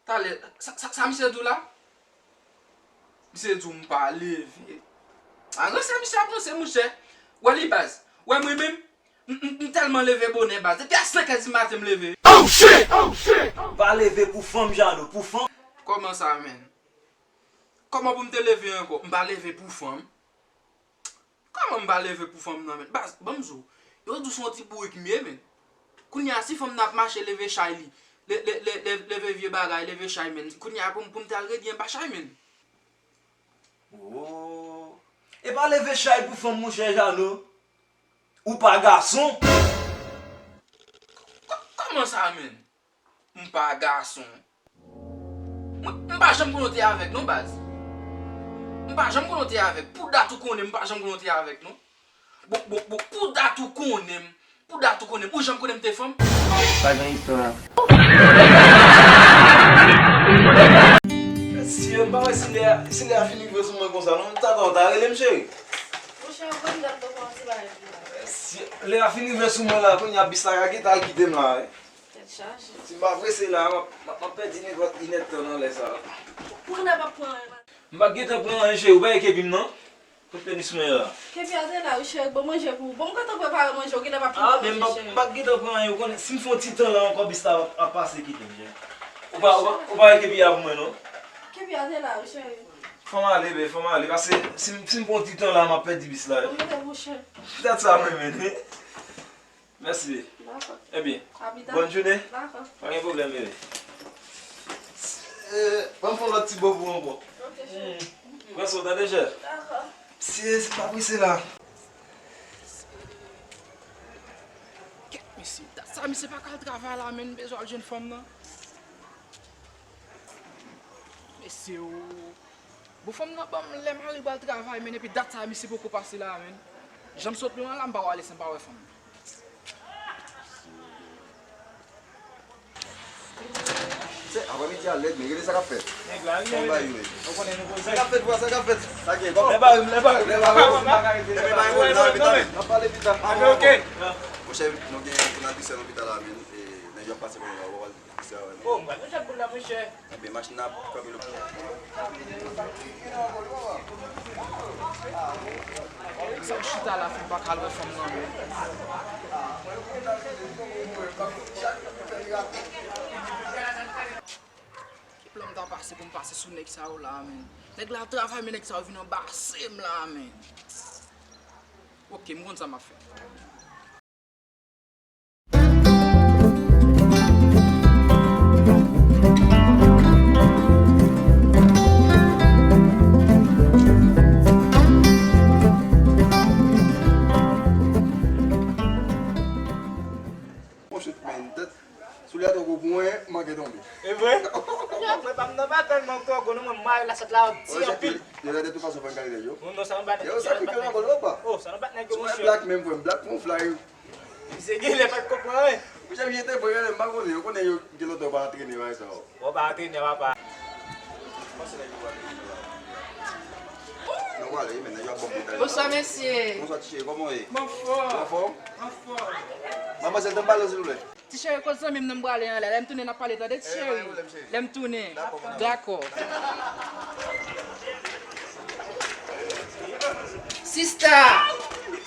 Talè, sa, sa, sa misye di w la? Misye di w m pa leve. A, ranse misye ap ranse, monchè. Wè li, baz. Wè mwen menm, m, m, m tèlman leve bonè, baz. Depi a senk è di maten m leve. Oh, shit! Oh, shit! Pa leve pou fanm, Jano, pou fanm. Kòman sa, menn? Kòman pou m te leve ankò? M pa leve pou fanm. Kòman m pa leve pou fanm nan, menn? Baz, ban m di w, yo di w se yon ti bourik m ye, menn. Kounye a, si fanm nan ap mache leve chay li, le, le, le, le, leve vye bagay, leve chay, menn. Kounye a, pou m, pou m te al redi anba chay, menn. Oh. E pa leve chay pou fanm, monchè Jano. Ou pa gason. Kò-, kòman sa, menn? M pa gason. Mwen, m pa janm konnen w te avèg non, baz. M pa janm konnen w te avèg. Pou dat ou konnen m, m pa janm konnen w te avèg non. Bon, bon, bon, pou dat ou konnen m, pou dat ou konnen m, ou janm konnen m te fanm? Pa gen istwa. Mesye, m pa wè si lè, si lè a fin rive sou mwen konsa non. Tata, w ta rele m, cheri? Monchè, ban m dat, ban m fè yon ti bagay pou ou. Si lè a fin rive sou mwen la, kounye a bis la ka gentan al kite m la, wi. Tèt chaje. Si m pa prese la, m ap, m ap, m ap pèdi nenpòt inèdtan nan lè sa a. Pou lè p ap pran anyen, man. M pa t gentan pran anyen, cheri, ou pa wè kepi m nan? Kot tenis mwen ye la? Kepi a te la, wi, cheri, bon manje pou ou. Bon, m gentan prepare manje, ou genlè p ap fin fè manje, cheri. Ah, men m pa, m pa t gentan pran anyen, ou konnen, si m fè yon ti tan la ankò, bis la ap, ap pase kite m, cheri. Ou pa, ou pa, ou pa wè kepi a pou mwen, non? Kepi a te la, wi, cheri. Fò m ale, bebe, fò m ale, paske si m, si m pran yon ti tan la, m ap pèdi bis la, wi. Bon, mete pou cheri. Dat sa mwen menm, wi. Mèsi. Dakò. Ebyen, a pita, bòn jounen. Dakò. Pa gen pwoblèm, bebe. Eh, ban m fè yon lòt ti bo pou ou ankò. Ok, cheri. Pran swen w, tande, chè? Dakò. Mesye, se pa prese la. Kèt, mesye. Dat sa, misye pa ka al travay la, menn, bezwen al jwenn fanm nan. Mesye, o. Bon, fanm nan ban m lè mari m pral travay, menn, epi dat sa a, misye poko pase la, menn. Jan m sot lwen an la, m pa wè ale san m pa wè fanm nan. Se, aprèmidi a lèd, men gade sa k ap fèt. Nèg la, wi, wi. Ou konnen nou koze. Sa k ap fèt, bwa, sa k ap fèt? Sa gen, kòman? Lè ba yo, lè ba yo. Lè ba yo, m pa ka rete. Lè ba yo, lè ba yo, lè ba yo. N ap pale pita. Monchè, nou gen, nou nan Disèl lopital la, menn, e nèg yo ap pase konnen la, w ap pale. Oh, m pral met chat boul la, monchè. Ebyen, machin nan ap kanpe lòt. Sa w chita la, fè m pa ka al wè fanm nan, men. Ki plan m ta pase pou m pase sou nèg sa yo la, men? Nèg la travay, men nèg sa yo vin anbase m la, men. Ok, m konn sa m ap fè. Monchè, men tèt, soulye a twò gwo pou mwen, m manke tonbe. E vre? Mwen pa m nan pa tèlman twò gwo, non, mwen, mwen, la sèt la di anpil. Yo rete tout fason fè n kale nèg yo. Non, non, sa nou bat nèg yo. Yo, sa ki pye nan kòl la, pa? Oh, sa nou bat nèg yo, monchè. Black menm, frè m, Black, fè yon fly. Misye genlè pa t konprann anyen. Monchè, misye te pran, m pa konnen, ou konnen yo gen lontan yo pa antrene bagay sa yo. Bon, pa antrene, papa. Non, wale, men, nèg yo ap bon bout. Bonswa, mesye. Bonswa, ti cheri, kòman w ye? M anfòm. Ou anfòm? Anfòm. Manmwazèl, tann balon, silvouplè. Ti cheri, kot zanmi m nan m prale anlè. Lè m tounen, n ap pale, tande, ti cheri? Lè m tounen. Dakò. Sista!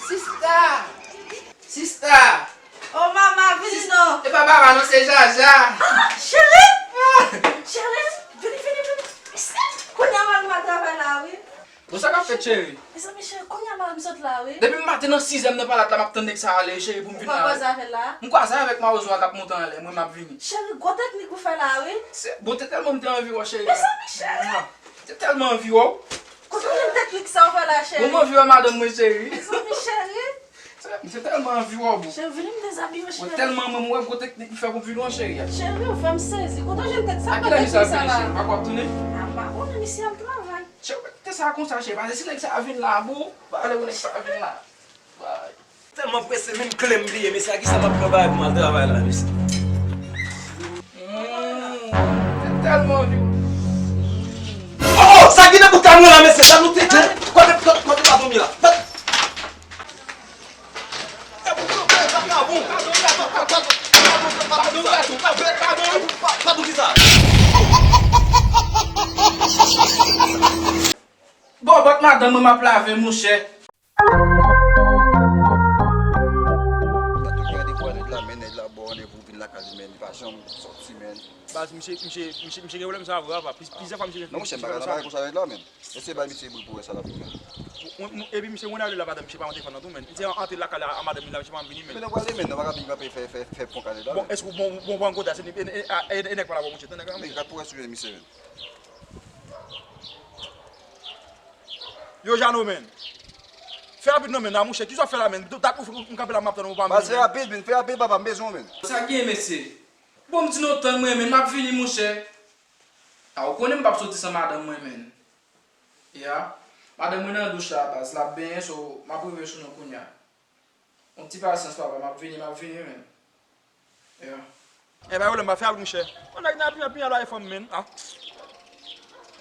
Sista! Sista! Oh, mama, vini non! E pa papa non, se Jaja! Ah, cheri! Ah! Cheri, vini, vini, vini! Kounye a mari m al travay la, wi. Bon, sa k ap fèt, cheri? Mezanmi, cheri, kounye a mari m sot la, wi. Depi maten nan sizè m nan palat la, m ap tann nèg sa ale, cheri, pou m vin la. Ou pa kwaze avè l la? M kwaze avèk mawozo a k ap monte anlè, mwen m ap vini. Cheri, gwo teknik ou fè la, wi. Se, bon, te tèlman m te anvi wè w, cheri. Mezanmi, cheri. Te tèlman anvi wè w. Kote w jwenn teknik sa w fè la, cheri? Bon, m anvi wè madanm mwen, cheri. Mezanmi, cheri. Se, m te tèlman anvi wè w, bon. Cheri, vini m dezabiye w, cheri. Mwen tèlman renmen w, wè gwo teknik m fè pou m vin wè w, cheri. Cheri, ou fè m sezi. Kote w jwenn teknik sa la? A kilè misye ap vini, cheri? Pa kwè w ap tounen? A, m pa konnen, misye al travay. Cheri, te sa konsa, cheri. Paske si nèg sa a vin la, bon, pa ale pou nèg sa a vin la. Bay. Tèlman prese, menm kle m bliye, mesye, a kisa m ap pran bagay pou m al travay la, mesye? Mm, se tèlman vyo. Oh, oh, sa ki nan bout kamyon la, mesye, sa nou te dwe. Kote, kote, kote baton m ye la? Padon, padon, padon, padon, padon, padon, padon, padon, padon, kisa? Bòbòt madanm mwen m ap lave, monchè. Gade pou nèg la, men nèg la ba w randevou vin lakay li, men li pa janm sòti, men. Baz, misye, misye, misye, misye gen pwoblèm sa vre, apa. Pliz-, plizyè fwa misye gen pwoblèm sa. Non, monchè, m pa ka travay konsa avèk la, men. Èske bay misye bri pou wè sa l ap fè? Mwen, mwen, epi misye, mwen ale la, madanm, misye pa monte fann nan tou, men. Misye antre lakay la, a madanm li la, misye pa vini, men. Men nou prale, men nou pa ka vin kanpe fè, fè, fè, fè pon kale la, men. Bon, èske bon, bon, bon, bon, kote a, se, e, e, e, e, e nèg pa la, bon, monchè, tande kanmenm. Men, gad pou wè si w jwenn misye, men. Yo, Jano, men. Fè rapid non, men, a, monchè, kisa w fè la, men? Dat ou, ou kanpe la, m ap tann ou, ou pa vini, men. Baz, fè rapid, men, fè rapid, papa, m bezwen w, men. Sa gen, mesye? Bon, m di nou tann mwen, men, m ap vini, monchè. A, ou konnen m p ap soti san madanm mwen, men. Ya. Madanm mwen nan douch la, baz, l ap benyen, so, m ap rive sou nou kounye a. Yon ti pasyans, papa, m ap vini, m ap vini, men. Ya. E pa pwoblèm, pa fè al, monchè. Yon nèg nan piyan, piyan la, e fanm, men. Ah.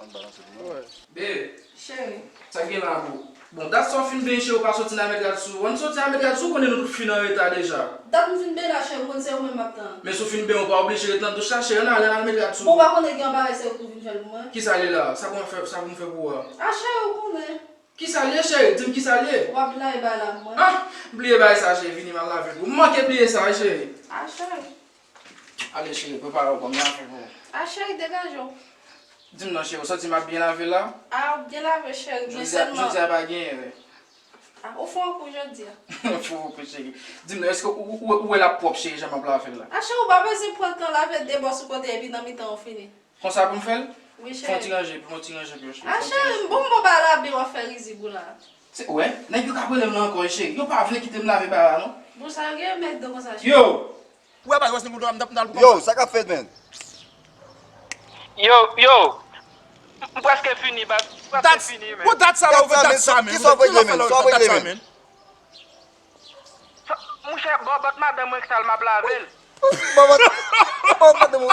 Ap balanse pou mwen. Babe, cheri, sa k gen la pou? Bon, dat sa w fin benyen cheri, ou pa soti nan met rad sou ou. Ann soti a met rad sou ou, konnen nou tout fin anreta deja. Dat m fin benyen la cheri, ou konn se ou menm m ap tann. Men si w fin benyen, ou pa oblije ret nan douch la cheri, ann ale, ann al met rad sou ou. Bon, ou pa konnen gen yon bagay seri pou w vin fè l pou mwen? Kisa l ye la? Sa pou mwen fè, sa pou m fè pou ou a? A cheri, ou konnen. Kisa l ye cheri? Di m kisa l ye. W ap lave bagay la pou mwen. Ah, bliye bagay sa cheri, vini m al lave l pou ou. M manke bliye sa wi cheri. A cheri. Ale cheri, prepare w pou m lave pou ou. A cheri, degaje w. Di m non cheri, ou santi m ap byen lave la? A, w ap byen lave cheri, men sèlman. Jodi a pa genyen wi. A, ou fè yon kou jodi a. Ou fè yon kou cheri. Di m non, èske ou, ou, ou wè l ap pwòp cheri, jan m ap lave l la? A cheri, ou pa bezwen pran tan lave de bò sou kote epi nan mitan ou fini. Konsa pou m fè l? Wi cheri. Fè yon ti ranje, fè yon ti ranje pou yo cheri. A cheri, m bon m bon ba la byen w ap fè rizib ou la. Se, wè, nèg yo ka rele m la ankò wi cheri. Yo pa vle kite m lave bagay la non. Bon, sa yo gen mèt de konsa cheri. Yo! Ou wè bagay wè se moun dwa m t ap dal pou konsa. Yo, sa k ap fèt, menn? Yo, yo. M prèske fini, baz. M prèske fini, menn. Bon, dat sa la, dat sa, menn. Kisa w ap regle, menn? Sa w ap regle, menn? Monchè, bòbòt madanm mwen k sal m ap lave l. Bòbòt, bòbòt madanm ou.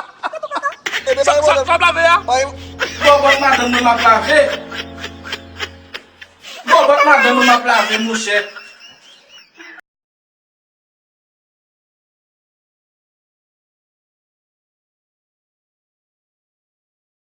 Sa, sa, sa w ap lave a? Bòbòt madanm mwen m ap lave. Bòbòt madanm mwen m ap lave, monchè.